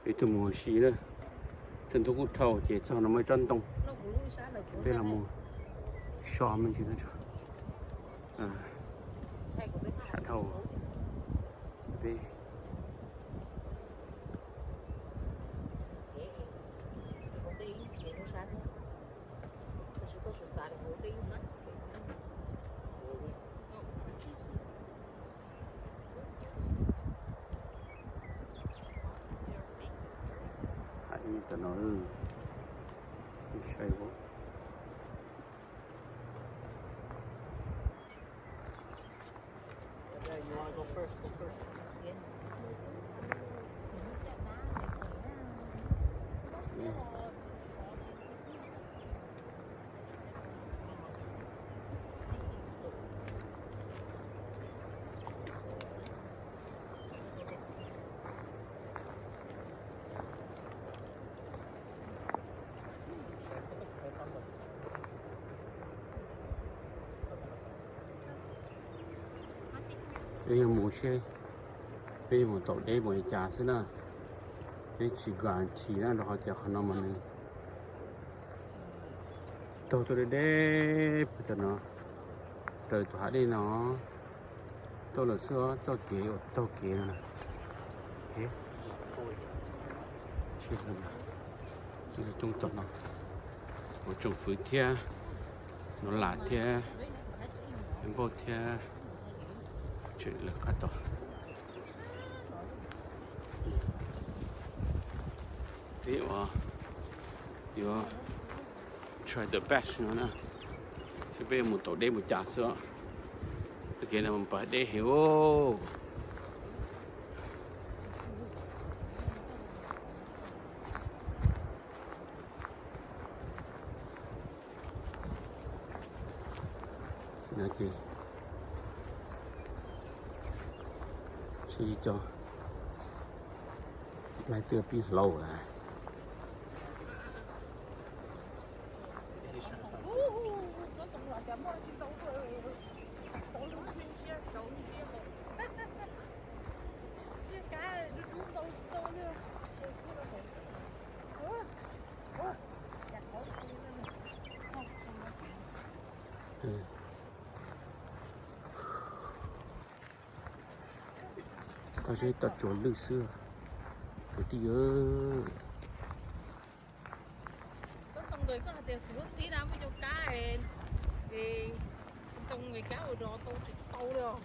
Ib tug mus ua si na, thaum ntub kuj dhau ces txog no muaj ib tsob ntoo, peb los mus so me ntsis no tso. Sab dhau peb. Hais li tam no, sai ua. Peb yuav mus seb peb yuav mus taus deb npaum li cas xwb na. Peb tsis guarantee na, rau qhov tias qhov no mas nws taug tuaj deb deb puag tom no, raws tus hav dej no tuaj lawm xwb, txoj kev uas taug kev no. Coob tom no, ua tsoom fwv thiab, no lam thiab, npauj thiab, tseem lawm qab tod. Peb yuav try the best no na, seb peb yuav mus taus deb mus cas xwb. Txoj kev no mas pas deb heev os. No ces tsis cov nplaig twb pib hlaus lawm. Tau seb tau tsuas lwj xwb, kwv tij. Ntoo kab ua dog tau tsis tau li os.